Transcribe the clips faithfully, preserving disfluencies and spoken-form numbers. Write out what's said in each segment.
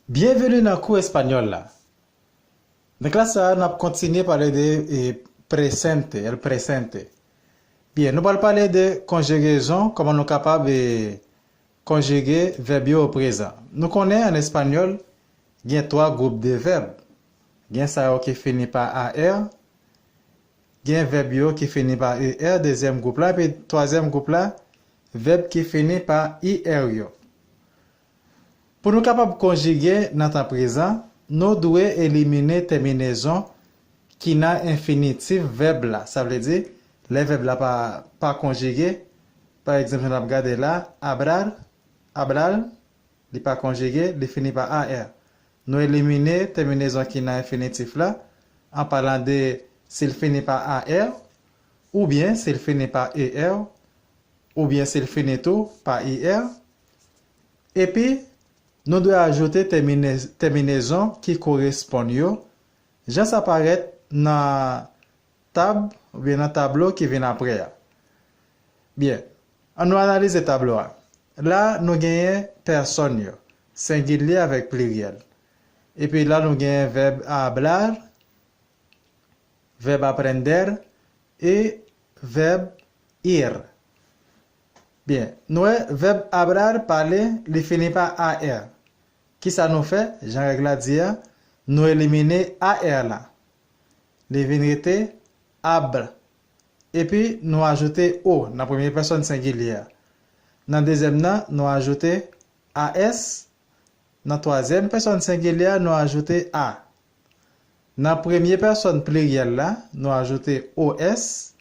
Byenveni nan kou espanyòl la. Nan klas sa a, n ap kontinye pale de eh, presente, el presente. Byen, nou pral pale de konjigezon, kòman nou kapab eh, konjige vèb yo o prezan. Nou konnen an espanyòl, gen twa gwoup de vèb. Gen sa yo ki fini pa A R, gen vèb yo ki fini pa E R, dezyèm gwoup la, epi twazyèm gwoup la, vèb ki fini pa I R yo. Pou nou kapab konjige nan tan prezan, nou dwe elimine tèminezon ki nan enfinitif vèb la. Sa vle di, lè vèb la pa, pa konjige, pa egzanp, jan n ap gade la, hablar, hablar, li pa konjige, li fini pa A R. Nou elimine tèminezon ki nan enfinitif la, an palan de si l fini pa A R, oubyen si l fini pa E R, oubyen si l fini tou pa I R. Epi, nou dwe ajoute tèmine- tèminezon ki koresponn yo, jan sa parèt nan tab oubyen nan tablo ki vin apre a. Byen, ann nou analize tablo a. La, nou genyen pèsòn yo, sengilye avèk pliryèl. Epi la, nou genyen vèb hablar, vèb aprender e vèb ir. Byen, nou wè vèb hablar, pale, li fini pa A R. Kisa nou fè? Jan règ la di a, nou elimine A R la. Li vin rete habl. Epi nou ajoute o nan premye pèsòn sengilye a. Nan dezyèm nan, nou ajoute A S. Nan twazyèm pèsòn sengilye a, nou ajoute a. Nan premye pèsòn pliryèl la, nou ajoute O S.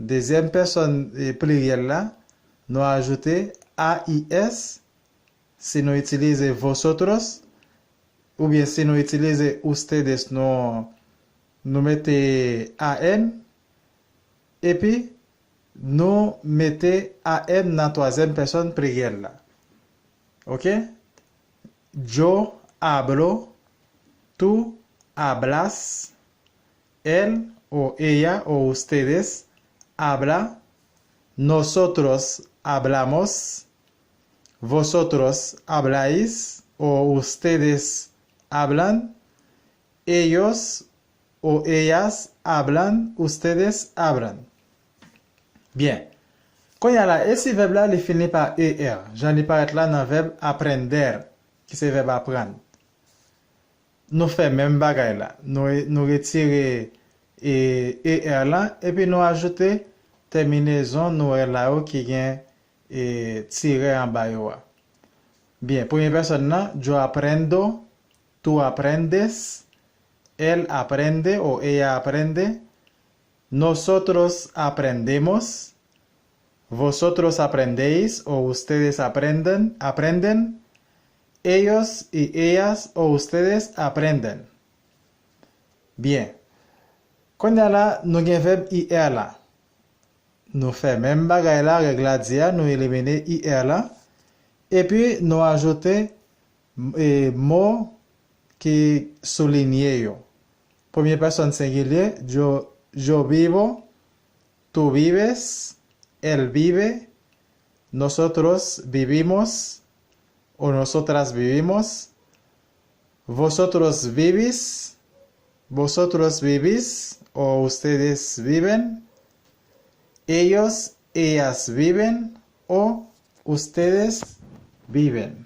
Dezyèm pèsòn eh, pliryèl la, nou ajoute A I S. Si nou itilize vosotros, oubyen si nou itilize ustedes, nou, nou mete A N, epi nou mete A N nan twazyèm pèsòn pliryèl la. Ok? Yo hablo, tú hablas, él o ella o ustedes habla, nosotros hablamos, vosotros habláis o ustedes hablan, ellos o ellas hablan, ustedes hablan. Byen. Kounye a la, e si vèb la li fini pa E R, jan li parèt la nan vèb aprender, ki se vèb aprann? Nou fè menm bagay la. Nou, nou retire e, E R la, epi nou ajoute tèminezon nou wè la yo ki gen e, tirè anba yo a. Byen, premye pèsòn nan, yo aprendo, tú aprendes, él aprende o ella aprende, nosotros aprendemos, vosotros aprendéis o ustedes aprenden, aprenden, ellos y ellas o ustedes aprenden. Byen. Kounye a la, nou gen vèb I R la. Nou fè menm bagay la, règ la di a, nou elimine I R la. Epi nou ajoute e, mo ki soulinye yo. Premye pèsòn sengilye, yo, yo vivo, tú vives, él vive, nosotros vivimos o nosotras vivimos, vosotros vivís, vosotros vivís o ustedes viven, ellos, ellas viven o ustedes viven.